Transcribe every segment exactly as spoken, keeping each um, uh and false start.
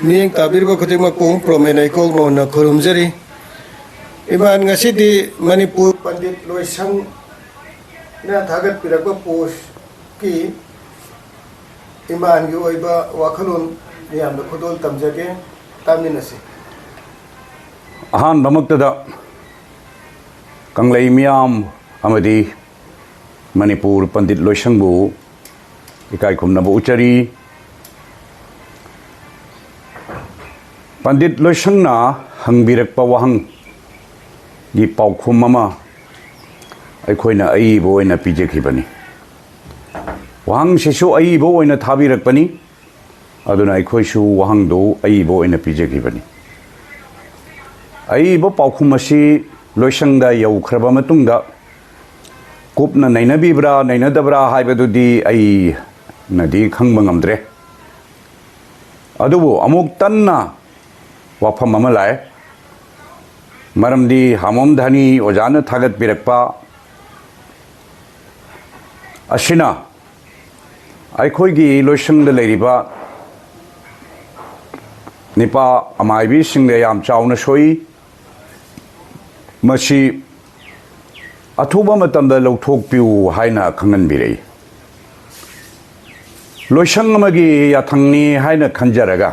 ꯃꯤꯠꯌꯦꯡ ꯇꯥꯕꯤꯔꯤꯕ ꯈꯨꯗꯤꯡꯃꯛꯄꯨ ꯄ꯭ꯔꯣꯃꯦꯟ ꯍꯩꯀꯣꯜ ꯃꯣꯍꯟꯅ ꯈꯨꯔꯨꯝꯖꯔꯤ꯫ ꯏꯃꯥꯟ, ꯉꯁꯤꯗꯤ ꯃꯅꯤꯄꯨꯔ ꯄꯟꯗꯤꯠ ꯂꯣꯏꯁꯪꯅ ꯊꯥꯒꯠꯄꯤꯔꯛꯄ ꯄꯣꯁꯀꯤ ꯏꯃꯥꯟꯒꯤ ꯑꯣꯏꯕ ꯋꯥꯈꯜꯂꯣꯟ ꯃꯌꯥꯝꯗ ꯈꯨꯗꯣꯜ ꯇꯝꯖꯒꯦ, ꯇꯥꯃꯤꯟꯅꯁꯤ꯫ ꯑꯍꯥꯟꯕꯃꯛꯇꯗ ꯀꯪꯂꯩ ꯃꯤꯌꯥꯝ ꯑꯃꯗꯤ ꯃꯅꯤꯄꯨꯔ ꯄꯟꯗꯤꯠ ꯂꯣꯏꯁꯪꯕꯨ ꯏꯀꯥꯏ ꯈꯨꯝꯅꯕ ꯎꯠꯆꯔꯤ꯫ ꯄꯟꯗꯤꯠ ꯂꯣꯏꯁꯪꯅ ꯍꯪꯕꯤꯔꯛꯄ ꯋꯥꯍꯪꯒꯤ ꯄꯥꯎꯈꯨꯝ ꯑꯃ ꯑꯩꯈꯣꯏꯅ ꯑꯏꯕ ꯑꯣꯏꯅ ꯄꯤꯖꯈꯤꯕꯅꯤ꯫ ꯋꯥꯍꯪꯁꯤꯁꯨ ꯑꯏꯕ ꯑꯣꯏꯅ ꯊꯥꯕꯤꯔꯛꯄꯅꯤ꯫ ꯑꯗꯨꯅ ꯑꯩꯈꯣꯏꯁꯨ ꯋꯥꯍꯪꯗꯨ ꯑꯏꯕ ꯑꯣꯏꯅ ꯄꯤꯖꯈꯤꯕꯅꯤ꯫ ꯑꯏꯕ ꯄꯥꯎꯈꯨꯝ ꯑꯁꯤ ꯂꯣꯏꯁꯪꯗ ꯌꯧꯈ꯭ꯔꯕ ꯃꯇꯨꯡꯗ ꯀꯨꯞꯅ ꯅꯩꯅꯕꯤꯕ꯭ꯔꯥ ꯅꯩꯅꯗꯕ꯭ꯔꯥ ꯍꯥꯏꯕꯗꯨꯗꯤ ꯑꯩꯅꯗꯤ ꯈꯪꯕ ꯉꯝꯗ꯭ꯔꯦ꯫ ꯑꯗꯨꯕꯨ ꯑꯃꯨꯛ ꯇꯟꯅ ꯋꯥꯐꯝ ꯑꯃ ꯂꯥꯛꯑꯦ꯫ ꯃꯔꯝꯗꯤ ꯍꯥꯃꯣꯝ ꯙꯅꯤ ꯑꯣꯖꯥꯅ ꯊꯥꯒꯠꯄꯤꯔꯛꯄ ꯑꯁꯤꯅ ꯑꯩꯈꯣꯏꯒꯤ ꯂꯣꯏꯁꯪꯗ ꯂꯩꯔꯤꯕ ꯅꯤꯄꯥ ꯑꯃꯥꯏꯕꯤꯁꯤꯡꯗ ꯌꯥꯝ ꯆꯥꯎꯅ ꯁꯣꯛꯏ꯫ ꯃꯁꯤ ꯑꯊꯨꯕ ꯃꯇꯝꯗ ꯂꯧꯊꯣꯛꯄꯤꯌꯨ ꯍꯥꯏꯅ ꯈꯪꯍꯟꯕꯤꯔꯛꯏ꯫ ꯂꯣꯏꯁꯪ ꯑꯃꯒꯤ ꯌꯥꯊꯪꯅꯤ ꯍꯥꯏꯅ ꯈꯟꯖꯔꯒ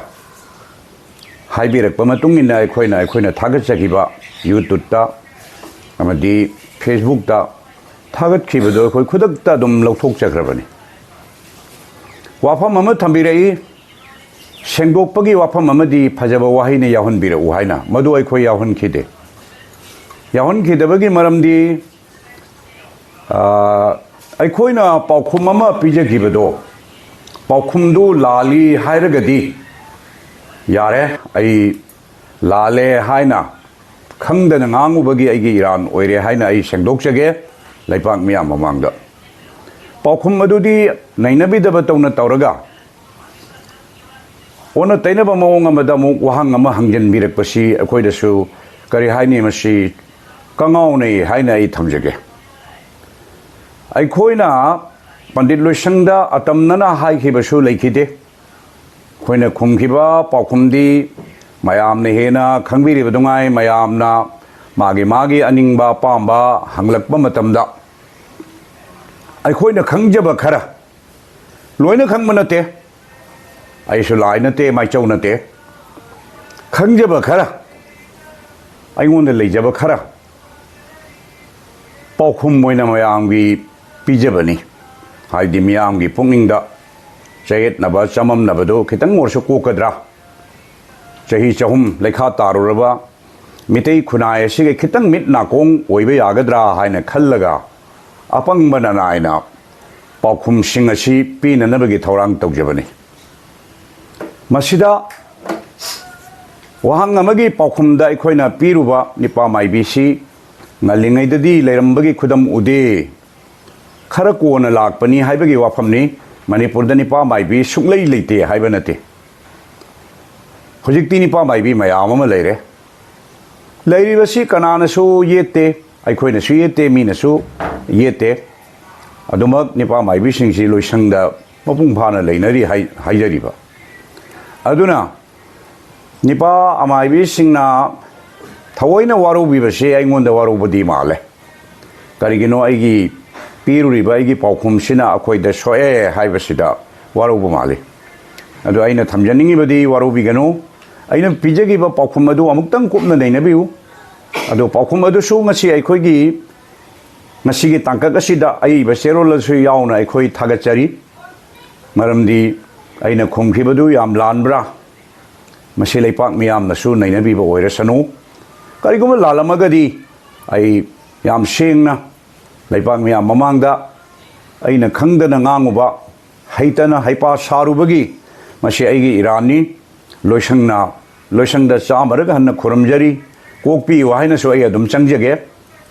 ꯍꯥꯏꯕꯤꯔꯛꯄ ꯃꯇꯨꯡ ꯏꯟꯅ ꯑꯩꯈꯣꯏꯅ, ꯑꯩꯈꯣꯏꯅ ꯊꯥꯒꯠꯆꯈꯤꯕ YouTube-ꯇ ꯑꯃꯗꯤ Facebook-ꯇ ꯊꯥꯒꯠꯈꯤꯕꯗꯣ ꯑꯩꯈꯣꯏ ꯈꯨꯗꯛꯇ ꯑꯗꯨꯝ ꯂꯧꯊꯣꯛꯆꯈ꯭ꯔꯕꯅꯤ꯫ ꯋꯥꯐꯝ ꯑꯃ ꯊꯝꯕꯤꯔꯛꯏ, ꯁꯦꯡꯗꯣꯛꯄꯒꯤ ꯋꯥꯐꯝ ꯑꯃꯗꯤ ꯐꯖꯕ ꯋꯥꯍꯩꯅ ꯌꯥꯎꯍꯟꯕꯤꯔꯛꯎ ꯍꯥꯏꯅ, ꯃꯗꯨ ꯑꯩꯈꯣꯏ ꯌꯥꯎꯍꯟꯈꯤꯗꯦ꯫ ꯌꯥꯎꯍꯟꯈꯤꯗꯕꯒꯤ ꯃꯔꯝꯗꯤ, ꯑ, ꯑꯩꯈꯣꯏꯅ ꯄꯥꯎꯈꯨꯝ ꯑꯃ ꯄꯤꯖꯈꯤꯕꯗꯣ, ꯄꯥꯎꯈꯨꯝꯗꯨ ꯂꯥꯜꯂꯤ ꯍꯥꯏꯔꯒꯗꯤ ꯌꯥꯔꯦ, ꯑꯩ ꯂꯥꯜꯂꯦ ꯍꯥꯏꯅ ꯈꯪꯗꯅ ꯉꯥꯡꯉꯨꯕꯒꯤ ꯑꯩꯒꯤ ꯏꯔꯥꯟ ꯑꯣꯏꯔꯦ ꯍꯥꯏꯅ ꯑꯩ ꯁꯦꯡꯗꯣꯛꯆꯒꯦ ꯂꯩꯄꯥꯛ ꯃꯤꯌꯥꯝ ꯃꯃꯥꯡꯗ꯫ ꯄꯥꯎꯈꯨꯝ ꯑꯗꯨꯗꯤ ꯅꯩꯅꯕꯤꯗꯕ ꯇꯧꯅ ꯇꯧꯔꯒ ꯑꯣꯟꯅ ꯇꯩꯅꯕ ꯃꯑꯣꯡ ꯑꯃꯗ ꯑꯃꯨꯛ ꯋꯥꯍꯪ ꯑꯃ ꯍꯪꯖꯤꯟꯕꯤꯔꯛꯄꯁꯤ ꯑꯩꯈꯣꯏꯗꯁꯨ, ꯀꯔꯤ ꯍꯥꯏꯅꯤ, ꯃꯁꯤ ꯀꯉꯥꯎꯅꯩ ꯍꯥꯏꯅ ꯑꯩ ꯊꯝꯖꯒꯦ꯫ ꯑꯩꯈꯣꯏꯅ ꯄꯟꯗꯤꯠ ꯂꯣꯏꯁꯪꯗ ꯑꯇꯝꯅꯅ ꯍꯥꯏꯈꯤꯕꯁꯨ ꯂꯩꯈꯤꯗꯦ꯫ ꯑꯩꯈꯣꯏꯅ ꯈꯨꯝꯈꯤꯕ ꯄꯥꯎꯈꯨꯝꯗꯤ ꯃꯌꯥꯝꯅ ꯍꯦꯟꯅ ꯈꯪꯕꯤꯔꯤꯕꯗꯨꯉꯥꯏ, ꯃꯌꯥꯝꯅ ꯃꯥꯒꯤ ꯃꯥꯒꯤ ꯑꯅꯤꯡꯕ ꯑꯄꯥꯝꯕ ꯍꯪꯂꯛꯄ ꯃꯇꯝꯗ ꯑꯩꯈꯣꯏꯅ ꯈꯪꯖꯕ ꯈꯔ, ꯂꯣꯏꯅ ꯈꯪꯕ ꯅꯠꯇꯦ, ꯑꯩꯁꯨ ꯂꯥꯏ ꯅꯠꯇꯦ, ꯃꯥꯏꯆꯧ ꯅꯠꯇꯦ, ꯈꯪꯖꯕ ꯈꯔ, ꯑꯩꯉꯣꯟꯗ ꯂꯩꯖꯕ ꯈꯔ ꯄꯥꯎꯈꯨꯝ ꯑꯣꯏꯅ ꯃꯌꯥꯝꯒꯤ ꯄꯤꯖꯕꯅꯤ꯫ ꯍꯥꯏꯗꯤ ꯃꯤꯌꯥꯝꯒꯤ ꯄꯨꯛꯅꯤꯡꯗ ꯆꯌꯦꯠꯅꯕ, ꯆꯃꯝꯅꯕꯗꯨ ꯈꯤꯇꯪ ꯑꯣꯏꯔꯁꯨ ꯀꯣꯛꯀꯗ꯭ꯔꯥ? ꯆꯍꯤ ꯆꯍꯨꯝ ꯂꯩꯈꯥ ꯇꯥꯔꯨꯔꯕ ꯃꯤꯇꯩ ꯈꯨꯟꯅꯥꯏ ꯑꯁꯤꯒꯤ ꯈꯤꯇꯪ ꯃꯤꯠ ꯅꯥꯀꯣꯡ ꯑꯣꯏꯕ ꯌꯥꯒꯗ꯭ꯔꯥ ꯍꯥꯏꯅ ꯈꯜꯂꯒ, ꯑꯄꯪꯕ ꯅꯅꯥꯏꯅ ꯄꯥꯎꯈꯨꯝꯁꯤꯡ ꯑꯁꯤ ꯄꯤꯅꯅꯕꯒꯤ ꯊꯧꯔꯥꯡ ꯇꯧꯖꯕꯅꯤ꯫ ꯃꯁꯤꯗ ꯋꯥꯍꯪ ꯑꯃꯒꯤ ꯄꯥꯎꯈꯨꯝꯗ ꯑꯩꯈꯣꯏꯅ ꯄꯤꯔꯨꯕ ꯅꯤꯄꯥ ꯃꯥꯏꯕꯤꯁꯤ ꯉꯜꯂꯤꯉꯩꯗꯗꯤ ꯂꯩꯔꯝꯕꯒꯤ ꯈꯨꯗꯝ ꯎꯗꯦ, ꯈꯔ ꯀꯣꯟꯅ ꯂꯥꯛꯄꯅꯤ ꯍꯥꯏꯕꯒꯤ ꯋꯥꯐꯝꯅꯤ꯫ ꯃꯅꯤꯄꯨꯔꯗ ꯅꯤꯄꯥ ꯃꯥꯏꯕꯤ ꯁꯨꯛꯂꯩ ꯂꯩꯇꯦ ꯍꯥꯏꯕ ꯅꯠꯇꯦ꯫ ꯍꯧꯖꯤꯛꯇꯤ ꯅꯤꯄꯥ ꯃꯥꯏꯕꯤ ꯃꯌꯥꯝ ꯑꯃ ꯂꯩꯔꯦ꯫ ꯂꯩꯔꯤꯕꯁꯤ ꯀꯅꯥꯅꯁꯨ ꯌꯦꯠꯇꯦ, ꯑꯩꯈꯣꯏꯅꯁꯨ ꯌꯦꯠꯇꯦ, ꯃꯤꯅꯁꯨ ꯌꯦꯠꯇꯦ꯫ ꯑꯗꯨꯃꯛ ꯅꯤꯄꯥ ꯃꯥꯏꯕꯤꯁꯤꯡꯁꯤ ꯂꯣꯏꯁꯪꯗ ꯃꯄꯨꯡ ꯐꯥꯅ ꯂꯩꯅꯔꯤ ꯍꯥꯏ-, ꯍꯥꯏꯖꯔꯤꯕ꯫ ꯑꯗꯨꯅ ꯅꯤꯄꯥ ꯑꯃꯥꯏꯕꯤꯁꯤꯡꯅ ꯊꯑꯣꯏꯅ ꯋꯥꯔꯧꯕꯤꯕꯁꯦ ꯑꯩꯉꯣꯟꯗ ꯋꯥꯔꯧꯕꯗꯤ ꯃꯥꯜꯂꯦ꯫ ꯀꯔꯤꯒꯤꯅꯣ, ꯑꯩꯒꯤ ꯄꯤꯔꯨꯔꯤꯕ ꯑꯩꯒꯤ ꯄꯥꯎꯈꯨꯝꯁꯤꯅ ꯑꯩꯈꯣꯏꯗ ꯁꯣꯛꯑꯦ ꯍꯥꯏꯕꯁꯤꯗ ꯋꯥꯔꯧꯕ ꯃꯥꯜꯂꯤ꯫ ꯑꯗꯣ ꯑꯩꯅ ꯊꯝꯖꯅꯤꯡꯉꯤꯕꯗꯤ, ꯋꯥꯔꯧꯕꯤꯒꯅꯨ, ꯑꯩꯅ ꯄꯤꯖꯈꯤꯕ ꯄꯥꯎꯈꯨꯝ ꯑꯗꯨ ꯑꯃꯨꯛꯇꯪ ꯀꯨꯞꯅ ꯅꯩꯅꯕꯤꯌꯨ꯫ ꯑꯗꯣ ꯄꯥꯎꯈꯨꯝ ꯑꯗꯨꯁꯨ ꯉꯁꯤ ꯑꯩꯈꯣꯏꯒꯤ, ꯉꯁꯤꯒꯤ ꯇꯥꯡꯀꯛ ꯑꯁꯤꯗ ꯑꯏꯕ ꯆꯦꯔꯣꯜ ꯑꯁꯨ ꯌꯥꯎꯅ ꯑꯩꯈꯣꯏ ꯊꯥꯒꯠꯆꯔꯤ꯫ ꯃꯔꯝꯗꯤ ꯑꯩꯅ ꯈꯨꯝꯈꯤꯕꯗꯨ ꯌꯥꯝ ꯂꯥꯟꯕ꯭ꯔꯥ? ꯃꯁꯤ ꯂꯩꯄꯥꯛ ꯃꯤꯌꯥꯝꯅꯁꯨ ꯅꯩꯅꯕꯤꯕ ꯑꯣꯏꯔꯁꯅꯨ꯫ ꯀꯔꯤꯒꯨꯝꯕ ꯂꯥꯜꯂꯝꯃꯒꯗꯤ, ꯑꯩ ꯌꯥꯝ ꯁꯦꯡꯅ ꯂꯩꯄꯥꯛ ꯃꯤꯌꯥꯝ ꯃꯃꯥꯡꯗ ꯑꯩꯅ ꯈꯪꯗꯅ ꯉꯥꯡꯉꯨꯕ, ꯍꯩꯇꯅ ꯍꯩꯄꯥ ꯁꯥꯔꯨꯕꯒꯤ ꯃꯁꯤ ꯑꯩꯒꯤ ꯏꯔꯥꯟꯅꯤ꯫ ꯂꯣꯏꯁꯪꯅ, ꯂꯣꯏꯁꯪꯗ ꯆꯥꯝꯃꯔꯛ ꯍꯟꯅ ꯈꯨꯔꯨꯝꯖꯔꯤ꯫ ꯀꯣꯛꯄꯤꯌꯨ ꯍꯥꯏꯅꯁꯨ ꯑꯩ ꯑꯗꯨꯝ ꯆꯪꯖꯒꯦ,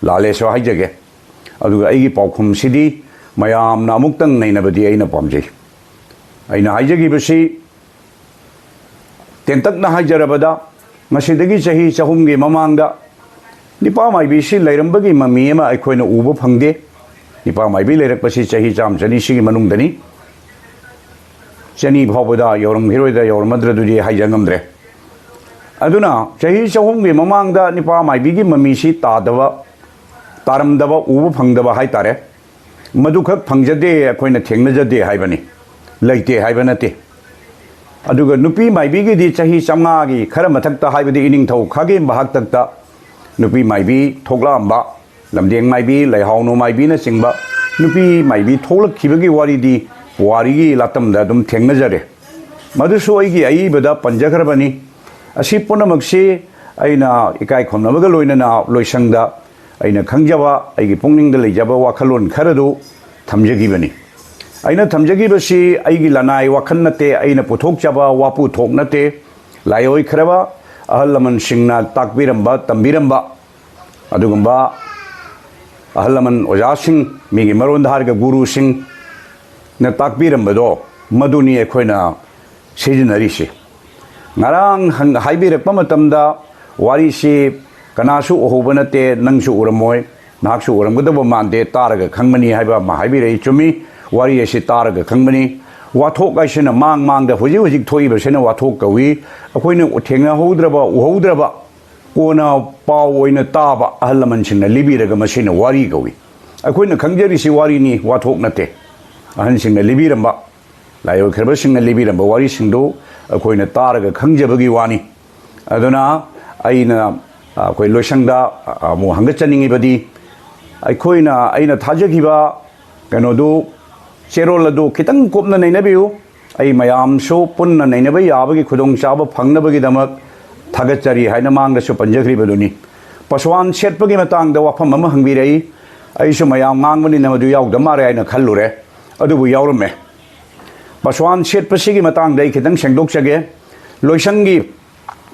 ꯂꯥꯜꯂꯦꯁꯨ ꯍꯥꯏꯖꯒꯦ꯫ ꯑꯗꯨꯒ ꯑꯩꯒꯤ ꯄꯥꯎꯈꯨꯝꯁꯤꯗꯤ ꯃꯌꯥꯝꯅ ꯑꯃꯨꯛꯇꯪ ꯅꯩꯅꯕꯗꯤ ꯑꯩꯅ ꯄꯥꯝꯖꯩ꯫ ꯑꯩꯅ ꯍꯥꯏꯖꯈꯤꯕꯁꯤ, ꯇꯦꯟꯇꯛꯅ ꯍꯥꯏꯖꯔꯕꯗ, ꯉꯁꯤꯗꯒꯤ ꯆꯍꯤ ꯆꯍꯨꯝꯒꯤ ꯃꯃꯥꯡꯗ ꯅꯤꯄꯥ ꯃꯥꯏꯕꯤꯁꯤ ꯂꯩꯔꯝꯕꯒꯤ ꯃꯃꯤ ꯑꯃ ꯑꯩꯈꯣꯏꯅ ꯎꯕ ꯐꯪꯗꯦ꯫ ꯅꯤꯄꯥ ꯃꯥꯏꯕꯤ ꯂꯩꯔꯛꯄꯁꯤ ꯆꯍꯤ ꯆꯥꯝꯃ ꯆꯅꯤꯁꯤꯒꯤ ꯃꯅꯨꯡꯗꯅꯤ꯫ ꯆꯅꯤ ꯐꯥꯎꯕꯗ ꯌꯧꯔꯝꯈꯤꯔꯣꯏꯗ, ꯌꯧꯔꯝꯃꯗ꯭ꯔꯗꯨꯗꯤ ꯍꯥꯏꯖ ꯉꯝꯗ꯭ꯔꯦ꯫ ꯑꯗꯨꯅ ꯆꯍꯤ ꯆꯍꯨꯝꯒꯤ ꯃꯃꯥꯡꯗ ꯅꯨꯄꯥ ꯃꯥꯏꯕꯤꯒꯤ ꯃꯃꯤꯁꯤ ꯇꯥꯗꯕ, ꯇꯥꯔꯝꯗꯕ, ꯎꯕ ꯐꯪꯗꯕ ꯍꯥꯏꯇꯥꯔꯦ꯫ ꯃꯗꯨꯈꯛ ꯐꯪꯖꯗꯦ, ꯑꯩꯈꯣꯏꯅ ꯊꯦꯡꯅꯖꯗꯦ ꯍꯥꯏꯕꯅꯤ, ꯂꯩꯇꯦ ꯍꯥꯏꯕ ꯅꯠꯇꯦ꯫ ꯑꯗꯨꯒ ꯅꯨꯄꯤ ꯃꯥꯏꯕꯤꯒꯤꯗꯤ ꯆꯍꯤ ꯆꯥꯝꯃꯉꯥꯒꯤ ꯈꯔ ꯃꯊꯛꯇ, ꯍꯥꯏꯕꯗꯤ ꯏꯅꯤꯡꯊꯧ ꯈꯥꯒꯦꯝꯕ ꯍꯥꯛꯇꯛꯇ ꯅꯨꯄꯤ ꯃꯥꯏꯕꯤ ꯊꯣꯛꯂꯛꯑꯝꯕ, ꯂꯝꯗꯦꯡ ꯃꯥꯏꯕꯤ, ꯂꯩꯍꯥꯎꯅꯨ ꯃꯥꯏꯕꯤꯅꯆꯤꯡꯕ ꯅꯨꯄꯤ ꯃꯥꯏꯕꯤ ꯊꯣꯛꯂꯛꯈꯤꯕꯒꯤ ꯋꯥꯔꯤꯗꯤ ꯄꯨꯋꯥꯔꯤꯒꯤ ꯂꯥꯇꯝꯗ ꯑꯗꯨꯝ ꯊꯦꯡꯅꯖꯔꯦ꯫ ꯃꯗꯨꯁꯨ ꯑꯩꯒꯤ ꯑꯏꯕꯗ ꯄꯟꯖꯈ꯭ꯔꯕꯅꯤ꯫ ꯑꯁꯤ ꯄꯨꯝꯅꯃꯛꯁꯤ ꯑꯩꯅ ꯏꯀꯥꯏ ꯈꯨꯝꯅꯕꯒ ꯂꯣꯏꯅꯅ ꯂꯣꯏꯁꯪꯗ ꯑꯩꯅ ꯈꯪꯖꯕ, ꯑꯩꯒꯤ ꯄꯨꯛꯅꯤꯡꯗ ꯂꯩꯖꯕ ꯋꯥꯈꯜꯂꯣꯟ ꯈꯔꯗꯨ ꯊꯝꯖꯈꯤꯕꯅꯤ꯫ ꯑꯩꯅ ꯊꯝꯖꯈꯤꯕꯁꯤ ꯑꯩꯒꯤ ꯂꯅꯥꯏ ꯋꯥꯈꯜ ꯅꯠꯇꯦ, ꯑꯩꯅ ꯄꯨꯊꯣꯛꯆꯕ ꯋꯥꯄꯨꯊꯣꯛ ꯅꯠꯇꯦ꯫ ꯂꯥꯏꯑꯣꯏꯈ꯭ꯔꯕ ꯑꯍꯜ ꯂꯃꯟꯁꯤꯡꯅ ꯇꯥꯛꯄꯤꯔꯝꯕ, ꯇꯝꯕꯤꯔꯝꯕ ꯑꯗꯨꯒꯨꯝꯕ ꯑꯍꯜ ꯂꯃꯟ ꯑꯣꯖꯥꯁꯤꯡ, ꯃꯤꯒꯤ ꯃꯔꯣꯟꯗ ꯍꯥꯏꯔꯒ ꯒꯨꯔꯨꯁꯤꯡꯅ ꯇꯥꯛꯄꯤꯔꯝꯕꯗꯣ, ꯃꯗꯨꯅꯤ ꯑꯩꯈꯣꯏꯅ ꯁꯤꯖꯤꯟꯅꯔꯤꯁꯤ꯫ ꯉꯔꯥꯡ ꯍꯪ-, ꯍꯥꯏꯕꯤꯔꯛꯄ ꯃꯇꯝꯗ, "ꯋꯥꯔꯤꯁꯤ ꯀꯅꯥꯁꯨ ꯎꯍꯧꯕ ꯅꯠꯇꯦ, ꯅꯪꯁꯨ ꯎꯔꯝꯃꯣꯏ, ꯅꯍꯥꯛꯁꯨ ꯎꯔꯝꯒꯗꯕ ꯃꯥꯟꯗꯦ, ꯇꯥꯔꯒ ꯈꯪꯕꯅꯤ" ꯍꯥꯏꯕ ꯑꯃ ꯍꯥꯏꯕꯤꯔꯛꯏ꯫ ꯆꯨꯝꯃꯤ, ꯋꯥꯔꯤ ꯑꯁꯤ ꯇꯥꯔꯒ ꯈꯪꯕꯅꯤ꯫ ꯋꯥꯊꯣꯛ ꯍꯥꯏꯁꯤꯅ ꯃꯥꯡ ꯃꯥꯡꯗ ꯍꯧꯖꯤꯛ ꯍꯧꯖꯤꯛ ꯊꯣꯛꯏꯕꯁꯤꯅ ꯋꯥꯊꯣꯛ ꯀꯧꯏ꯫ ꯑꯩꯈꯣꯏꯅ ꯊꯦꯡꯅꯍꯧꯗ꯭ꯔꯕ, ꯎꯍꯧꯗ꯭ꯔꯕ, ꯀꯣꯟꯅ ꯄꯥꯎ ꯑꯣꯏꯅ ꯇꯥꯕ, ꯑꯍꯜ ꯂꯃꯟꯁꯤꯡꯅ ꯂꯤꯕꯤꯔꯒ, ꯃꯁꯤꯅ ꯋꯥꯔꯤ ꯀꯧꯏ꯫ ꯑꯩꯈꯣꯏꯅ ꯈꯪꯖꯔꯤꯁꯤ ꯋꯥꯔꯤꯅꯤ, ꯋꯥꯊꯣꯛ ꯅꯠꯇꯦ꯫ ꯑꯍꯟꯁꯤꯡꯅ ꯂꯤꯕꯤꯔꯝꯕ, ꯂꯥꯏꯑꯣꯏꯈ꯭ꯔꯕꯁꯤꯡꯅ ꯂꯤꯕꯤꯔꯝꯕ ꯋꯥꯔꯤꯁꯤꯡꯗꯨ ꯑꯩꯈꯣꯏꯅ ꯇꯥꯔꯒ ꯈꯪꯖꯕꯒꯤ ꯋꯥꯅꯤ꯫ ꯑꯗꯨꯅ ꯑꯩꯅ, ꯑꯩꯈꯣꯏ ꯂꯣꯏꯁꯪꯗ ꯑꯃꯨꯛ ꯍꯪꯒꯠꯆꯅꯤꯡꯉꯤꯕꯗꯤ, ꯑꯩꯈꯣꯏꯅ, ꯑꯩꯅ ꯊꯥꯖꯈꯤꯕ ꯀꯩꯅꯣꯗꯨ, ꯆꯦꯔꯣꯜ ꯑꯗꯨ ꯈꯤꯇꯪ ꯀꯨꯞꯅ ꯅꯩꯅꯕꯤꯌꯨ꯫ ꯑꯩ ꯃꯌꯥꯝꯁꯨ ꯄꯨꯟꯅ ꯅꯩꯅꯕ ꯌꯥꯕꯒꯤ ꯈꯨꯗꯣꯡꯆꯥꯕ ꯐꯪꯅꯕꯒꯤꯗꯃꯛ ꯊꯥꯒꯠꯆꯔꯤ ꯍꯥꯏꯅ ꯃꯥꯡꯗꯁꯨ ꯄꯟꯖꯈ꯭ꯔꯤꯕꯗꯨꯅꯤ꯫ ꯄꯁꯋꯥꯟ ꯁꯦꯠꯄꯒꯤ ꯃꯇꯥꯡꯗ ꯋꯥꯐꯝ ꯑꯃ ꯍꯪꯕꯤꯔꯛꯏ꯫ ꯑꯩꯁꯨ ꯃꯌꯥꯝ ꯉꯥꯡꯕꯅꯤꯅ ꯃꯗꯨ ꯌꯥꯎꯗ ꯃꯥꯜꯂꯦ ꯍꯥꯏꯅ ꯈꯜꯂꯨꯔꯦ, ꯑꯗꯨꯕꯨ ꯌꯥꯎꯔꯝꯃꯦ꯫ ꯄꯁꯋꯥꯟ ꯁꯦꯠꯄꯁꯤꯒꯤ ꯃꯇꯥꯡꯗ ꯑꯩ ꯈꯤꯇꯪ ꯁꯦꯡꯗꯣꯛꯆꯒꯦ꯫ ꯂꯣꯏꯁꯪꯒꯤ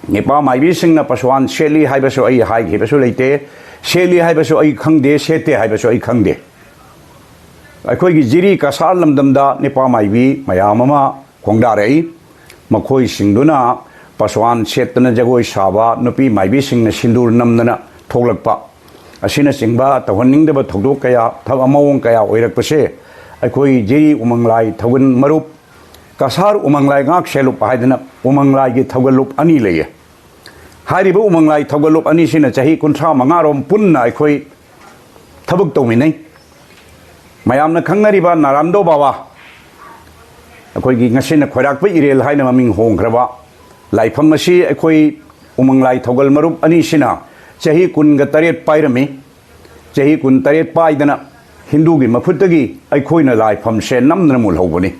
ꯅꯤꯄꯥ ꯃꯥꯏꯕꯤꯁꯤꯡꯅ ꯄꯁꯋꯥꯟ ꯁꯦꯠꯂꯤ ꯍꯥꯏꯕꯁꯨ ꯑꯩ ꯍꯥꯏꯈꯤꯕꯁꯨ ꯂꯩꯇꯦ, ꯁꯦꯠꯂꯤ ꯍꯥꯏꯕꯁꯨ ꯑꯩ ꯈꯪꯗꯦ, ꯁꯦꯠꯇꯦ ꯍꯥꯏꯕꯁꯨ ꯑꯩ ꯈꯪꯗꯦ꯫ ꯑꯩꯈꯣꯏꯒꯤ ꯖꯤꯔꯤ ꯀꯁꯥꯔ ꯂꯝꯗꯝꯗ ꯅꯤꯄꯥ ꯃꯥꯏꯕꯤ ꯃꯌꯥꯝ ꯑꯃ ꯈꯣꯡꯗꯥꯔꯛꯏ꯫ ꯃꯈꯣꯏꯁꯤꯡꯗꯨꯅ ꯄꯁꯋꯥꯟ ꯁꯦꯠꯇꯅ ꯖꯒꯣꯏ ꯁꯥꯕ, ꯅꯨꯄꯤ ꯃꯥꯏꯕꯤꯁꯤꯡꯅ ꯁꯤꯟꯗꯨꯔ ꯅꯝꯗꯅ ꯊꯣꯛꯂꯛꯄ ꯑꯁꯤꯅꯆꯤꯡꯕ ꯇꯧꯍꯟꯅꯤꯡꯗꯕ ꯊꯧꯗꯣꯛ ꯀꯌꯥ, ꯊꯕꯛ ꯃꯑꯣꯡ ꯀꯌꯥ ꯑꯣꯏꯔꯛꯄꯁꯦ ꯑꯩꯈꯣꯏ ꯖꯤꯔꯤ ꯎꯃꯪꯂꯥꯏ ꯊꯧꯒꯜ ꯃꯔꯨꯞ ꯀꯁꯥꯔ ꯎꯃꯪ ꯂꯥꯏ ꯉꯥꯛ ꯁꯦꯜꯂꯨꯞ ꯍꯥꯏꯗꯅ ꯎꯃꯪ ꯂꯥꯏꯒꯤ ꯊꯧꯒꯜꯂꯨꯞ ꯑꯅꯤ ꯂꯩꯌꯦ꯫ ꯍꯥꯏꯔꯤꯕ ꯎꯃꯪ ꯂꯥꯏ ꯊꯧꯒꯜꯂꯨꯞ ꯑꯅꯤꯁꯤꯅ ꯆꯍꯤ ꯀꯨꯟꯊ꯭ꯔꯥ ꯃꯉꯥꯔꯣꯝ ꯄꯨꯟꯅ ꯑꯩꯈꯣꯏ ꯊꯕꯛ ꯇꯧꯃꯤꯟꯅꯩ꯫ ꯃꯌꯥꯝꯅ ꯈꯪꯅꯔꯤꯕ ꯅꯥꯔꯥꯝꯗꯣ ꯕꯥꯕꯥ, ꯑꯩꯈꯣꯏꯒꯤ ꯉꯁꯤꯅ ꯈꯣꯏꯔꯥꯛꯄ ꯏꯔꯦꯜ ꯍꯥꯏꯅ ꯃꯃꯤꯡ ꯍꯣꯡꯈ꯭ꯔꯕ ꯂꯥꯏꯐꯝ ꯑꯁꯤ ꯑꯩꯈꯣꯏ ꯎꯃꯪ ꯂꯥꯏ ꯊꯧꯒꯜ ꯃꯔꯨꯞ ꯑꯅꯤꯁꯤꯅ ꯆꯍꯤ ꯀꯨꯟꯒ ꯇꯔꯦꯠ ꯄꯥꯏꯔꯝꯃꯤ꯫ ꯆꯍꯤ ꯀꯨꯟ ꯇꯔꯦꯠ ꯄꯥꯏꯗꯅ ꯍꯤꯟꯗꯨꯒꯤ ꯃꯈꯨꯠꯇꯒꯤ ꯑꯩꯈꯣꯏꯅ ꯂꯥꯏꯐꯝꯁꯦ ꯅꯝꯗꯅ ꯃꯨꯜꯍꯧꯕꯅꯤ꯫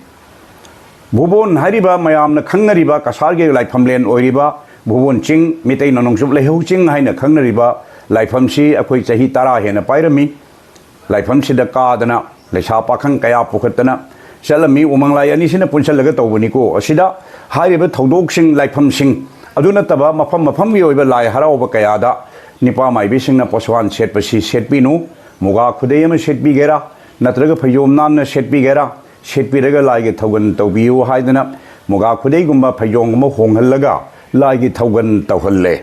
ꯚꯨꯕꯣꯟ ꯍꯥꯏꯔꯤꯕ ꯃꯌꯥꯝꯅ ꯈꯪꯅꯔꯤꯕ ꯀꯁꯥꯔꯒꯤ ꯂꯥꯏꯐꯝꯂꯦꯟ ꯑꯣꯏꯔꯤꯕ ꯚꯨꯕꯣꯟ ꯆꯤꯡ, ꯃꯤꯇꯩꯅ ꯅꯣꯡꯆꯨꯞ ꯂꯩꯍꯧ ꯆꯤꯡ ꯍꯥꯏꯅ ꯈꯪꯅꯔꯤꯕ ꯂꯥꯏꯐꯝꯁꯤ ꯑꯩꯈꯣꯏ ꯆꯍꯤ ꯇꯔꯥ ꯍꯦꯟꯅ ꯄꯥꯏꯔꯝꯃꯤ꯫ ꯂꯥꯏꯐꯝꯁꯤꯗ ꯀꯥꯗꯅ ꯂꯩꯁꯥ ꯄꯥꯈꯪ ꯀꯌꯥ ꯄꯨꯈꯠꯇꯅ ꯆꯠꯂꯝꯃꯤ꯫ ꯎꯃꯪ ꯂꯥꯏ ꯑꯅꯤꯁꯤꯅ ꯄꯨꯟꯁꯤꯜꯂꯒ ꯇꯧꯕꯅꯤꯀꯣ꯫ ꯑꯁꯤꯗ ꯍꯥꯏꯔꯤꯕ ꯊꯧꯗꯣꯛꯁꯤꯡ, ꯂꯥꯏꯐꯝꯁꯤꯡ ꯑꯗꯨ ꯅꯠꯇꯕ ꯃꯐꯝ ꯃꯐꯝꯒꯤ ꯑꯣꯏꯕ ꯂꯥꯏ ꯍꯔꯥꯎꯕ ꯀꯌꯥꯗ ꯅꯤꯄꯥ ꯃꯥꯏꯕꯤꯁꯤꯡꯅ ꯄꯁꯋꯥꯟ ꯁꯦꯠꯄꯁꯤ ꯁꯦꯠꯄꯤꯅꯨ꯫ ꯃꯨꯒꯥ ꯈꯨꯗꯩ ꯑꯃ ꯁꯦꯠꯄꯤꯒꯦꯔꯥ, ꯅꯠꯇ꯭ꯔꯒ ꯐꯩꯖꯣꯝ ꯅꯥꯟꯅ ꯁꯦꯠꯄꯤꯒꯦꯔꯥ, ꯁꯦꯠꯄꯤꯔꯒ ꯂꯥꯏꯒꯤ ꯊꯧꯒꯜ ꯇꯧꯕꯤꯌꯨ ꯍꯥꯏꯗꯅ ꯃꯨꯒꯥ ꯈꯨꯗꯩꯒꯨꯝꯕ ꯐꯩꯖꯣꯝꯒꯨꯝꯕ ꯍꯣꯡꯍꯜꯂꯒ ꯂꯥꯏꯒꯤ ꯊꯧꯒꯜ ꯇꯧꯍꯜꯂꯦ꯫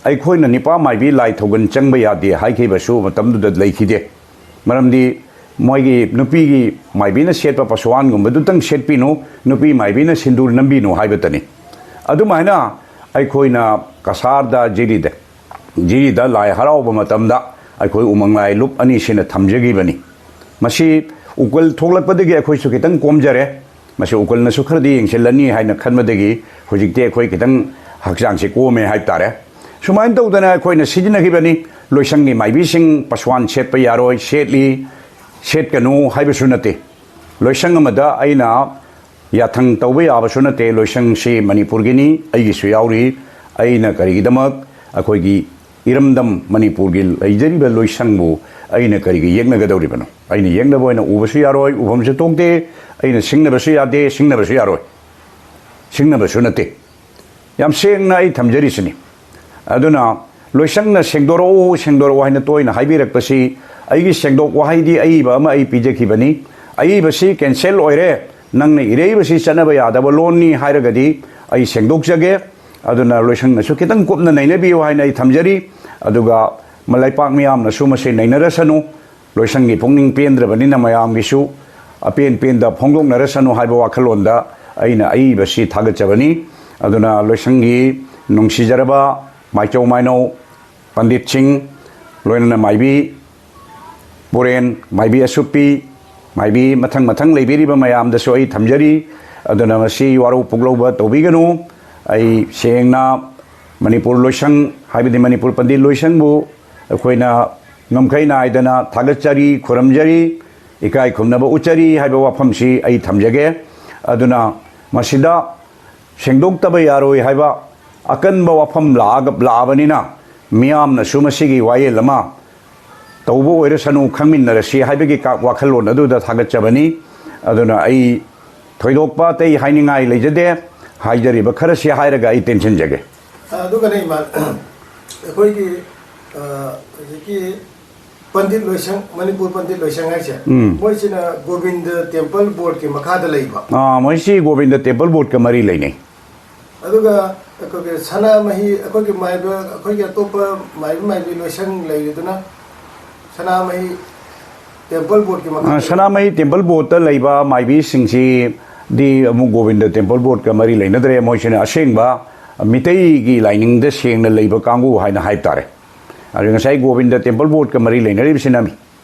ꯑꯩꯈꯣꯏꯅ ꯅꯤꯄꯥ ꯃꯥꯏꯕꯤ ꯂꯥꯏ ꯊꯧꯒꯜ ꯆꯪꯕ ꯌꯥꯗꯦ ꯍꯥꯏꯈꯤꯕꯁꯨ ꯃꯇꯝꯗꯨꯗ ꯂꯩꯈꯤꯗꯦ꯫ ꯃꯔꯝꯗꯤ ꯃꯣꯏꯒꯤ ꯅꯨꯄꯤꯒꯤ ꯃꯥꯏꯕꯤꯅ ꯁꯦꯠꯄ ꯄꯁꯋꯥꯟꯒꯨꯝꯕꯗꯨꯇꯪ ꯁꯦꯠꯄꯤꯅꯨ, ꯅꯨꯄꯤ ꯃꯥꯏꯕꯤꯅ ꯁꯤꯟꯗꯨꯔ ꯅꯝꯕꯤꯅꯨ ꯍꯥꯏꯕꯇꯅꯤ꯫ ꯑꯗꯨꯃꯥꯏꯅ ꯑꯩꯈꯣꯏꯅ ꯀꯁꯥꯔꯗ ꯖꯤꯔꯤꯗ, ꯖꯤꯔꯤꯗ ꯂꯥꯏ ꯍꯔꯥꯎꯕ ꯃꯇꯝꯗ ꯑꯩꯈꯣꯏ ꯎꯃꯪ ꯂꯥꯏ ꯂꯨꯞ ꯑꯅꯤꯁꯤꯅ ꯊꯝꯖꯈꯤꯕꯅꯤ꯫ ꯃꯁꯤ ꯎꯀꯜ ꯊꯣꯛꯂꯛꯄꯗꯒꯤ ꯑꯩꯈꯣꯏꯁꯨ ꯈꯤꯇꯪ ꯀꯣꯝꯖꯔꯦ꯫ ꯃꯁꯤ ꯎꯀꯜꯅꯁꯨ ꯈꯔꯗꯤ ꯌꯦꯡꯁꯤꯜꯂꯅꯤ ꯍꯥꯏꯅ ꯈꯟꯕꯗꯒꯤ ꯍꯧꯖꯤꯛꯇꯤ ꯑꯩꯈꯣꯏ ꯈꯤꯇꯪ ꯍꯛꯆꯥꯡꯁꯤ ꯀꯣꯝꯃꯦ ꯍꯥꯏꯕ ꯇꯥꯔꯦ꯫ ꯁꯨꯃꯥꯏꯅ ꯇꯧꯗꯅ ꯑꯩꯈꯣꯏꯅ ꯁꯤꯖꯤꯟꯅꯈꯤꯕꯅꯤ꯫ ꯂꯣꯏꯁꯪꯒꯤ ꯃꯥꯏꯕꯤꯁꯤꯡ ꯄꯁꯋꯥꯟ ꯁꯦꯠꯄ ꯌꯥꯔꯣꯏ, ꯁꯦꯠꯂꯤ, ꯁꯦꯠꯀꯅꯨ ꯍꯥꯏꯕꯁꯨ ꯅꯠꯇꯦ꯫ ꯂꯣꯏꯁꯪ ꯑꯃꯗ ꯑꯩꯅ ꯌꯥꯊꯪ ꯇꯧꯕ ꯌꯥꯕꯁꯨ ꯅꯠꯇꯦ꯫ ꯂꯣꯏꯁꯪꯁꯤ ꯃꯅꯤꯄꯨꯔꯒꯤꯅꯤ, ꯑꯩꯒꯤꯁꯨ ꯌꯥꯎꯔꯤ꯫ ꯑꯩꯅ ꯀꯔꯤꯒꯤꯗꯃꯛ ꯑꯩꯈꯣꯏꯒꯤ ꯏꯔꯝꯗꯝ ꯃꯅꯤꯄꯨꯔꯒꯤ ꯂꯩꯖꯔꯤꯕ ꯂꯣꯏꯁꯪꯕꯨ ꯑꯩꯅ ꯀꯔꯤꯒꯤ ꯌꯦꯛꯅꯒꯗꯧꯔꯤꯕꯅꯣ? ꯑꯩꯅ ꯌꯦꯛꯅꯕ ꯑꯣꯏꯅ ꯎꯕꯁꯨ ꯌꯥꯔꯣꯏ, ꯎꯐꯝꯁꯨ ꯊꯣꯛꯇꯦ꯫ ꯑꯩꯅ ꯁꯤꯡꯅꯕꯁꯨ ꯌꯥꯗꯦ, ꯁꯤꯡꯅꯕꯁꯨ ꯌꯥꯔꯣꯏ, ꯁꯤꯡꯅꯕꯁꯨ ꯅꯠꯇꯦ꯫ ꯌꯥꯝ ꯁꯦꯡꯅ ꯑꯩ ꯊꯝꯖꯔꯤꯁꯤꯅꯤ꯫ ꯑꯗꯨꯅ ꯂꯣꯏꯁꯪꯅ "ꯁꯦꯡꯗꯣꯔꯛꯎ, ꯁꯦꯡꯗꯣꯔꯛꯎ" ꯍꯥꯏꯅ ꯇꯣꯏꯅ ꯍꯥꯏꯕꯤꯔꯛꯄꯁꯤ, ꯑꯩꯒꯤ ꯁꯦꯡꯗꯣꯛ ꯋꯥꯍꯩꯗꯤ ꯑꯏꯕ ꯑꯃ ꯑꯩ ꯄꯤꯖꯈꯤꯕꯅꯤ꯫ ꯑꯏꯕꯁꯤ cancel ꯑꯣꯏꯔꯦ, ꯅꯪꯅ ꯏꯔꯛꯏꯕꯁꯤ ꯆꯠꯅꯕ ꯌꯥꯗꯕ ꯂꯣꯟꯅꯤ ꯍꯥꯏꯔꯒꯗꯤ ꯑꯩ ꯁꯦꯡꯗꯣꯛꯆꯒꯦ꯫ ꯑꯗꯨꯅ ꯂꯣꯏꯁꯪꯅꯁꯨ ꯈꯤꯇꯪ ꯀꯨꯞꯅ ꯅꯩꯅꯕꯤꯌꯨ ꯍꯥꯏꯅ ꯑꯩ ꯊꯝꯖꯔꯤ꯫ ꯑꯗꯨꯒ ꯃ-, ꯂꯩꯄꯥꯛ ꯃꯤꯌꯥꯝꯅꯁꯨ ꯃꯁꯤ ꯅꯩꯅꯔꯁꯅꯨ꯫ ꯂꯣꯏꯁꯪꯒꯤ ꯄꯨꯛꯅꯤꯡ ꯄꯦꯟꯗ꯭ꯔꯕꯅꯤꯅ ꯃꯌꯥꯝꯒꯤꯁꯨ ꯑꯄꯦꯟ ꯄꯦꯟꯗ ꯐꯣꯡꯗꯣꯛꯅꯔꯁꯅꯨ ꯍꯥꯏꯕ ꯋꯥꯈꯜꯂꯣꯟꯗ ꯑꯩꯅ ꯑꯏꯕꯁꯤ ꯊꯥꯒꯠꯆꯕꯅꯤ꯫ ꯑꯗꯨꯅ ꯂꯣꯏꯁꯪꯒꯤ ꯅꯨꯡꯁꯤꯖꯔꯕ ꯃꯥꯏꯆꯧ ꯃꯥꯏꯅꯧ ꯄꯟꯗꯤꯠꯁꯤꯡ, ꯂꯣꯏꯅꯅ ꯃꯥꯏꯕꯤ ꯄꯨꯔꯦꯟ, ꯃꯥꯏꯕꯤ ꯑꯁꯨꯞꯄꯤ, ꯃꯥꯏꯕꯤ ꯃꯊꯪ ꯃꯊꯪ ꯂꯩꯕꯤꯔꯤꯕ ꯃꯌꯥꯝꯗꯁꯨ ꯑꯩ ꯊꯝꯖꯔꯤ꯫ ꯑꯗꯨꯅ ꯃꯁꯤ ꯋꯥꯔꯧ ꯄꯨꯛꯂꯧꯕ ꯇꯧꯕꯤꯒꯅꯨ꯫ ꯑꯩ ꯁꯦꯡꯅ ꯃꯅꯤꯄꯨꯔ ꯂꯣꯏꯁꯪ, ꯍꯥꯏꯕꯗꯤ ꯃꯅꯤꯄꯨꯔ ꯄꯟꯗꯤꯠ ꯂꯣꯏꯁꯪꯕꯨ ꯑꯩꯈꯣꯏꯅ ꯉꯝꯈꯩ ꯅꯥꯏꯗꯅ ꯊꯥꯒꯠꯆꯔꯤ, ꯈꯨꯔꯨꯝꯖꯔꯤ, ꯏꯀꯥꯏ ꯈꯨꯝꯅꯕ ꯎꯠꯆꯔꯤ ꯍꯥꯏꯕ ꯋꯥꯐꯝꯁꯤ ꯑꯩ ꯊꯝꯖꯒꯦ꯫ ꯑꯗꯨꯅ ꯃꯁꯤꯗ ꯁꯦꯡꯗꯣꯛꯇꯕ ꯌꯥꯔꯣꯏ ꯍꯥꯏꯕ ꯑꯀꯟꯕ ꯋꯥꯐꯝ ꯂꯥꯛꯑꯒ, ꯂꯥꯛꯑꯕꯅꯤꯅ, ꯃꯤꯌꯥꯝꯅꯁꯨ ꯃꯁꯤꯒꯤ ꯋꯥꯌꯦꯜ ꯑꯃ ꯇꯧꯕ ꯑꯣꯏꯔꯁꯅꯨ, ꯈꯪꯃꯤꯟꯅꯔꯁꯤ ꯍꯥꯏꯕꯒꯤ ꯀ-, ꯋꯥꯈꯜꯂꯣꯟ ꯑꯗꯨꯗ ꯊꯥꯒꯠꯆꯕꯅꯤ꯫ ꯑꯗꯨꯅ ꯑꯩ ꯊꯣꯏꯗꯣꯛꯄ ꯑꯇꯩ ꯍꯥꯏꯅꯤꯡꯉꯥꯏ ꯂꯩꯖꯗꯦ꯫ ꯍꯥꯏꯖꯔꯤꯕ ꯈꯔꯁꯤ ꯍꯥꯏꯔꯒ ꯑꯩ ꯇꯦꯟꯁꯤꯟꯖꯒꯦ꯫ ꯑꯗꯨꯒꯅꯦ ꯏꯃꯥ, ꯑꯩꯈꯣꯏꯒꯤ, ꯑ, ꯍꯧꯖꯤꯛꯀꯤ ꯄꯟꯗꯤꯠ ꯂꯣꯏꯁꯪ, ꯃꯅꯤꯄꯨꯔ ꯄꯟꯗꯤꯠ ꯂꯣꯏꯁꯪ ꯍꯥꯏꯁꯦ, ꯎꯝ꯫ ꯃꯣꯏꯁꯤꯅ ꯒꯣꯕꯤꯟꯗ ꯇꯦꯝꯄꯜ ꯕꯣꯔꯗꯀꯤ ꯃꯈꯥꯗ ꯂꯩꯕ꯫ ꯑꯥ, ꯃꯣꯏꯁꯤ ꯒꯣꯕꯤꯟꯗ ꯇꯦꯝꯄꯜ ꯕꯣꯔꯗꯀ ꯃꯔꯤ ꯂꯩꯅꯩ꯫ ꯑꯗꯨꯒ ꯑꯩꯈꯣꯏꯒꯤ ꯁꯅꯥꯃꯍꯤ, ꯑꯩꯈꯣꯏꯒꯤ ꯃꯥꯏꯕ, ꯑꯩꯈꯣꯏꯒꯤ ꯑꯇꯣꯞꯄ ꯃꯥꯏꯕ ꯃꯥꯏꯕꯤ ꯂꯣꯏꯁꯪ ꯂꯩꯔꯤꯗꯨꯅ ꯁꯅꯥꯃꯍꯤ ꯇꯦꯝꯄꯜ ꯕꯣꯔꯗꯀꯤ ꯃꯈꯥꯗ ꯑ, ꯁꯅꯥꯃꯍꯤ ꯇꯦꯝꯄꯜ ꯕꯣꯔꯗꯇ ꯂꯩꯕ ꯃꯥꯏꯕꯤꯁꯤꯡꯁꯤꯗꯤ ꯑꯃꯨꯛ ꯒꯣꯕꯤꯟꯗ ꯇꯦꯝꯄꯜ ꯕꯣꯔꯗꯀ ꯃꯔꯤ ꯂꯩꯅꯗ꯭ꯔꯦ꯫ ꯃꯣꯏꯁꯤꯅ ꯑꯁꯦꯡꯕ ꯃꯤꯇꯩꯒꯤ ꯂꯥꯏꯅꯤꯡꯗ ꯁꯦꯡꯅ ꯂꯩꯕ ꯀꯥꯡꯕꯨ ꯍꯥꯏꯅ ꯍꯥꯏꯕ ꯇꯥꯔꯦ꯫ ꯑꯗꯨ ꯉꯁꯥꯏ ꯒꯣꯕꯤꯟꯗ ꯇꯦꯝꯄꯜ ꯕꯣꯔꯗꯀ ꯃꯔꯤ ꯂꯩꯅꯔꯤꯕꯁꯤꯅ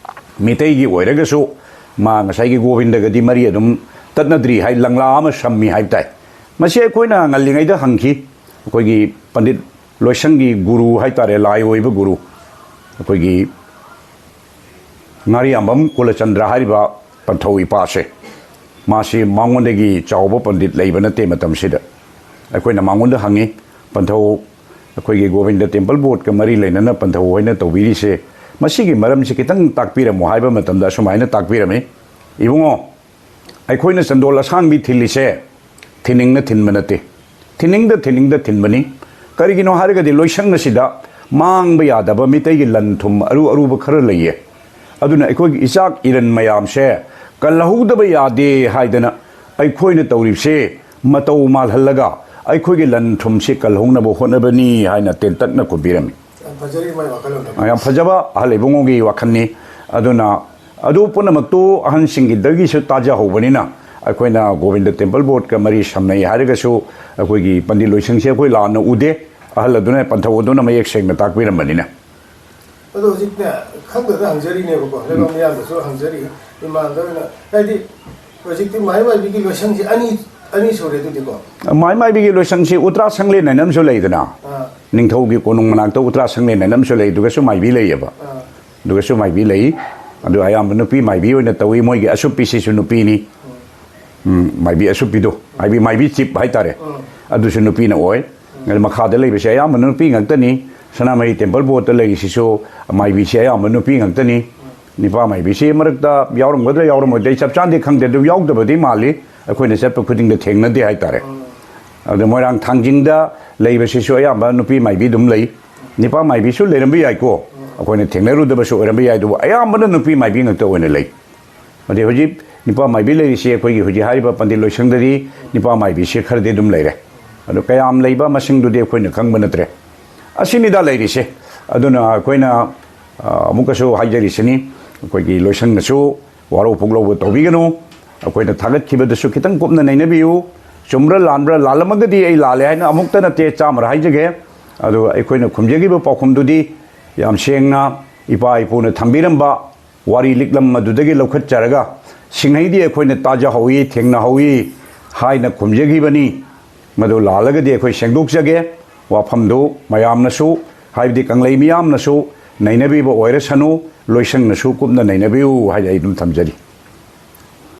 ꯃꯤꯇꯩꯒꯤ ꯑꯣꯏꯔꯒꯁꯨ ꯃꯥ ꯉꯁꯥꯏꯒꯤ ꯒꯣꯕꯤꯟꯗꯒꯗꯤ ꯃꯔꯤ ꯑꯗꯨꯝ ꯇꯠꯅꯗ꯭ꯔꯤ ꯍꯥꯏ, ꯂꯪꯂꯥ ꯑꯃ ꯁꯝꯃꯤ ꯍꯥꯏꯕ ꯇꯥꯏ꯫ ꯃꯁꯤ ꯑꯩꯈꯣꯏꯅ ꯉꯜꯂꯤꯉꯩꯗ ꯍꯪꯈꯤ꯫ ꯑꯩꯈꯣꯏꯒꯤ ꯄꯟꯗꯤꯠ ꯂꯣꯏꯁꯪꯒꯤ ꯒꯨꯔꯨ ꯍꯥꯏ ꯇꯥꯔꯦ, ꯂꯥꯏ ꯑꯣꯏꯕ ꯒꯨꯔꯨ, ꯑꯩꯈꯣꯏꯒꯤ ꯉꯥꯔꯤꯌꯥꯝꯕꯝ ꯀꯨꯂꯆꯟꯗ꯭ꯔ ꯍꯥꯏꯔꯤꯕ ꯄꯟꯊꯧ ꯏꯄꯥꯁꯦ, ꯃꯥꯁꯤ ꯃꯉꯣꯟꯗꯒꯤ ꯆꯥꯎꯕ ꯄꯟꯗꯤꯠ ꯂꯩꯕ ꯅꯠꯇꯦ꯫ ꯃꯇꯝꯁꯤꯗ ꯑꯩꯈꯣꯏꯅ ꯃꯉꯣꯟꯗ ꯍꯪꯉꯤ, "ꯄꯟꯊꯧ, ꯑꯩꯈꯣꯏꯒꯤ ꯒꯣꯕꯤꯟꯗ ꯇꯦꯝꯄꯜ ꯕꯣꯔꯗꯀ ꯃꯔꯤ ꯂꯩꯅꯅ ꯄꯟꯊꯧ ꯍꯣꯏꯅ ꯇꯧꯕꯤꯔꯤꯁꯦ, ꯃꯁꯤꯒꯤ ꯃꯔꯝꯁꯤ ꯈꯤꯇꯪ ꯇꯥꯛꯄꯤꯔꯝꯃꯨ" ꯍꯥꯏꯕ ꯃꯇꯝꯗ ꯑꯁꯨꯃꯥꯏꯅ ꯇꯥꯛꯄꯤꯔꯝꯃꯤ, "ꯏꯕꯨꯡꯉꯣ, ꯑꯩꯈꯣꯏꯅ ꯆꯟꯗꯣꯜ ꯑꯁꯥꯡꯕꯤ ꯊꯤꯜꯂꯤꯁꯦ ꯊꯤꯅꯤꯡꯅ ꯊꯤꯟꯕ ꯅꯠꯇꯦ, ꯊꯤꯅꯤꯡꯗ ꯊꯤꯅꯤꯡꯗ ꯊꯤꯟꯕꯅꯤ꯫ ꯀꯔꯤꯒꯤꯅꯣ ꯍꯥꯏꯔꯒꯗꯤ ꯂꯣꯏꯁꯪ ꯑꯁꯤꯗ ꯃꯥꯡꯕ ꯌꯥꯗꯕ ꯃꯤꯇꯩꯒꯤ ꯂꯟ ꯊꯨꯝ ꯑꯔꯨ ꯑꯔꯨꯕ ꯈꯔ ꯂꯩꯌꯦ꯫ ꯑꯗꯨꯅ ꯑꯩꯈꯣꯏꯒꯤ ꯏꯆꯥꯛ ꯏꯔꯟ ꯃꯌꯥꯝꯁꯦ ꯀꯜꯍꯧꯗꯕ ꯌꯥꯗꯦ ꯍꯥꯏꯗꯅ ꯑꯩꯈꯣꯏꯅ ꯇꯧꯔꯤꯕꯁꯦ ꯃꯇꯧ ꯃꯥꯜꯍꯜꯂꯒ ꯑꯩꯈꯣꯏꯒꯤ ꯂꯟ ꯊꯨꯝꯁꯤ ꯀꯜꯍꯧꯅꯕ ꯍꯣꯠꯅꯕꯅꯤ" ꯍꯥꯏꯅ ꯇꯦꯟꯇꯛꯅ ꯈꯨꯝꯕꯤꯔꯝꯃꯤ꯫ ꯌꯥꯝ ꯐꯖꯔꯤ ꯃꯥꯏ ꯋꯥꯈꯜꯂꯣꯟꯗꯣ꯫ ꯌꯥꯝ ꯐꯖꯕ ꯑꯍꯜ ꯏꯕꯨꯡꯉꯣꯒꯤ ꯋꯥꯈꯜꯅꯤ꯫ ꯑꯗꯨꯅ ꯑꯗꯨ ꯄꯨꯝꯅꯃꯛꯇꯨ ꯑꯍꯟꯁꯤꯡꯒꯤꯗꯒꯤꯁꯨ ꯇꯥꯖꯍꯧꯕꯅꯤꯅ ꯑꯩꯈꯣꯏꯅ ꯒꯣꯕꯤꯟꯗ ꯇꯦꯝꯄꯜ ꯕꯣꯔꯗꯀ ꯃꯔꯤ ꯁꯝꯅꯩ ꯍꯥꯏꯔꯒꯁꯨ, ꯑꯩꯈꯣꯏꯒꯤ ꯄꯟꯗꯤꯠ ꯂꯣꯏꯁꯪꯁꯦ ꯑꯩꯈꯣꯏ ꯂꯥꯟꯅ ꯎꯗꯦ꯫ ꯑꯍꯜ ꯑꯗꯨꯅ, ꯄꯟꯊꯧ ꯑꯗꯨꯅ ꯃꯌꯦꯛ ꯁꯦꯡꯅ ꯇꯥꯛꯄꯤꯔꯝꯕꯅꯤꯅ꯫ ꯑꯗꯣ ꯍꯧꯖꯤꯛꯅꯦ, ꯈꯪꯗꯗꯅ ꯍꯪꯖꯔꯤꯅꯦꯕꯀꯣ, ꯂꯩꯕꯥꯛ ꯃꯤꯌꯥꯝꯗꯁꯨ ꯍꯪꯖꯔꯤ, ꯏꯃꯥꯟꯗ ꯑꯣꯏꯅ, ꯍꯥꯏꯗꯤ ꯍꯧꯖꯤꯛꯇꯤ ꯃꯥꯏ ꯃꯥꯏꯕꯤꯒꯤ ꯂꯣꯏꯁꯪꯁꯦ ꯑꯅꯤ, ꯑꯅꯤ ꯁꯨꯔꯦ ꯑꯗꯨꯗꯤꯀꯣ꯫ ꯃꯥꯏ ꯃꯥꯏꯕꯤꯒꯤ ꯂꯣꯏꯁꯪꯁꯤ ꯎꯇ꯭ꯔꯥ ꯁꯪꯂꯦꯟ ꯍꯥꯏꯅ ꯑꯃꯁꯨ ꯂꯩꯗꯅ, ꯑꯥ, ꯅꯤꯡꯊꯧꯒꯤ ꯀꯣꯅꯨꯡ ꯃꯅꯥꯛꯇ ꯎꯇ꯭ꯔꯥ ꯁꯪꯂꯦꯟ ꯍꯥꯏꯅ ꯑꯃꯁꯨ ꯂꯩ, ꯑꯗꯨꯒꯁꯨ ꯃꯥꯏꯕꯤ ꯂꯩꯌꯦꯕ꯫ ꯑꯥ꯫ ꯑꯗꯨꯒꯁꯨ ꯃꯥꯏꯕꯤ ꯂꯩ꯫ ꯑꯗꯨ ꯑꯌꯥꯝꯕ ꯅꯨꯄꯤ ꯃꯥꯏꯕꯤ ꯑꯣꯏꯅ ꯇꯧꯏ꯫ ꯃꯣꯏꯒꯤ ꯑꯁꯨꯞꯄꯤꯁꯤꯁꯨ ꯅꯨꯄꯤꯅꯤ꯫ ꯎꯝ, ꯃꯥꯏꯕꯤ ꯑꯁꯨꯞꯄꯤꯗꯣ, ꯃꯥꯏꯕꯤ, ꯃꯥꯏꯕꯤ ꯆꯤꯞ ꯍꯥꯏꯇꯥꯔꯦ, ꯎꯝ, ꯑꯗꯨꯁꯨ ꯅꯨꯄꯤꯅ ꯑꯣꯏ꯫ ꯑꯗꯨ ꯃꯈꯥꯗ ꯂꯩꯕꯁꯦ ꯑꯌꯥꯝꯕꯅ ꯅꯨꯄꯤ ꯉꯥꯛꯇꯅꯤ꯫ ꯁꯅꯥꯃꯍꯤ ꯇꯦꯝꯄꯜ ꯕꯣꯔꯗꯇ ꯂꯩꯔꯤꯁꯤꯁꯨ ꯃꯥꯏꯕꯤꯁꯦ ꯑꯌꯥꯝꯕ ꯅꯨꯄꯤ ꯉꯥꯛꯇꯅꯤ꯫ ꯅꯨꯄꯥ ꯃꯥꯏꯕꯤꯁꯤ ꯃꯔꯛꯇ ꯌꯥꯎꯔꯝꯒꯗ꯭ꯔꯥ ꯌꯥꯎꯔꯝꯃꯣꯏꯗ꯭ꯔꯥ ꯑꯩ ꯆꯞ ꯆꯥꯅꯗꯤ ꯈꯪꯗꯦ, ꯑꯗꯨ ꯌꯥꯎꯗꯕꯗꯤ ꯃꯥꯜꯂꯤ, ꯑꯩꯈꯣꯏꯅ ꯆꯠꯄ ꯈꯨꯗꯤꯡꯗ ꯊꯦꯡꯅꯗꯦ ꯍꯥꯏꯇꯥꯔꯦ꯫ ꯑꯗ ꯃꯣꯏꯔꯥꯡ ꯊꯥꯡꯖꯤꯡꯗ ꯂꯩꯕꯁꯤꯁꯨ ꯑꯌꯥꯝꯕ ꯅꯨꯄꯤ ꯃꯥꯏꯕꯤ ꯑꯗꯨꯝ ꯂꯩ꯫ ꯅꯨꯄꯥ ꯃꯥꯏꯕꯤꯁꯨ ꯂꯩꯔꯝꯕ ꯌꯥꯏꯀꯣ, ꯑꯩꯈꯣꯏꯅ ꯊꯦꯡꯅꯔꯨꯗꯕꯁꯨ ꯑꯣꯏꯔꯝꯕ ꯌꯥꯏ, ꯑꯗꯨꯕꯨ ꯑꯌꯥꯝꯕꯅ ꯅꯨꯄꯤ ꯃꯥꯏꯕꯤ ꯉꯥꯛꯇ ꯑꯣꯏꯅ ꯂꯩ꯫ ꯑꯗꯩ ꯍꯧꯖꯤꯛ ꯅꯨꯄꯥ ꯃꯥꯏꯕꯤ ꯂꯩꯔꯤꯁꯦ ꯑꯩꯈꯣꯏꯒꯤ ꯍꯧꯖꯤꯛ ꯍꯥꯏꯔꯤꯕ ꯄꯟꯗꯤꯠ ꯂꯣꯏꯁꯪꯗꯗꯤ ꯅꯨꯄꯥ ꯃꯥꯏꯕꯤꯁꯦ ꯈꯔꯗꯤ ꯑꯗꯨꯝ ꯂꯩꯔꯦ꯫ ꯑꯗꯣ ꯀꯌꯥꯝ ꯂꯩꯕ ꯃꯁꯤꯡꯗꯨꯗꯤ ꯑꯩꯈꯣꯏꯅ ꯈꯪꯕ ꯅꯠꯇ꯭ꯔꯦ꯫ ꯑꯁꯤꯅꯤꯗ ꯂꯩꯔꯤꯁꯦ꯫ ꯑꯗꯨꯅ ꯑꯩꯈꯣꯏꯅ, ꯑ, ꯑꯃꯨꯛꯀꯁꯨ ꯍꯥꯏꯖꯔꯤꯁꯤꯅꯤ, ꯑꯩꯈꯣꯏꯒꯤ ꯂꯣꯏꯁꯪꯅꯁꯨ ꯋꯥꯔꯧ ꯄꯨꯛꯂꯧꯕ ꯇꯧꯕꯤꯒꯅꯨ꯫ ꯑꯩꯈꯣꯏꯅ ꯊꯥꯒꯠꯈꯤꯕꯗꯁꯨ ꯈꯤꯇꯪ ꯀꯨꯞꯅ ꯅꯩꯅꯕꯤꯌꯨ꯫ ꯆꯨꯝꯕ꯭ꯔꯥ ꯂꯥꯟꯕ꯭ꯔꯥ, ꯂꯥꯜꯂꯝꯃꯒꯗꯤ ꯑꯩ ꯂꯥꯜꯂꯦ ꯍꯥꯏꯅ ꯑꯃꯨꯛꯇ ꯅꯠꯇꯦ, ꯆꯥꯝꯃꯔ ꯍꯥꯏꯖꯒꯦ꯫ ꯑꯗꯨꯒ ꯑꯩꯈꯣꯏꯅ ꯈꯨꯝꯖꯈꯤꯕ ꯄꯥꯎꯈꯨꯝꯗꯨꯗꯤ ꯌꯥꯝ ꯁꯦꯡꯅ ꯏꯄꯥ ꯏꯄꯨꯅ ꯊꯝꯕꯤꯔꯝꯕ ꯋꯥꯔꯤ ꯂꯤꯛꯂꯝ ꯑꯗꯨꯗꯒꯤ ꯂꯧꯈꯠꯆꯔꯒ, ꯁꯤꯡꯍꯩꯗꯤ ꯑꯩꯈꯣꯏꯅ ꯇꯥꯖꯍꯧꯏ, ꯊꯦꯡꯅꯍꯧꯏ ꯍꯥꯏꯅ ꯈꯨꯝꯖꯈꯤꯕꯅꯤ꯫ ꯃꯗꯨ ꯂꯥꯜꯂꯒꯗꯤ ꯑꯩꯈꯣꯏ ꯁꯦꯡꯗꯣꯛꯆꯒꯦ꯫ ꯋꯥꯐꯝꯗꯨ ꯃꯌꯥꯝꯅꯁꯨ, ꯍꯥꯏꯕꯗꯤ ꯀꯪꯂꯩ ꯃꯤꯌꯥꯝꯅꯁꯨ ꯅꯩꯅꯕꯤꯕ ꯑꯣꯏꯔꯁꯅꯨ, ꯂꯣꯏꯁꯪꯅꯁꯨ ꯀꯨꯞꯅ ꯅꯩꯅꯕꯤꯌꯨ ꯍꯥꯏꯅ ꯑꯩ ꯑꯗꯨꯝ ꯊꯝꯖꯔꯤ꯫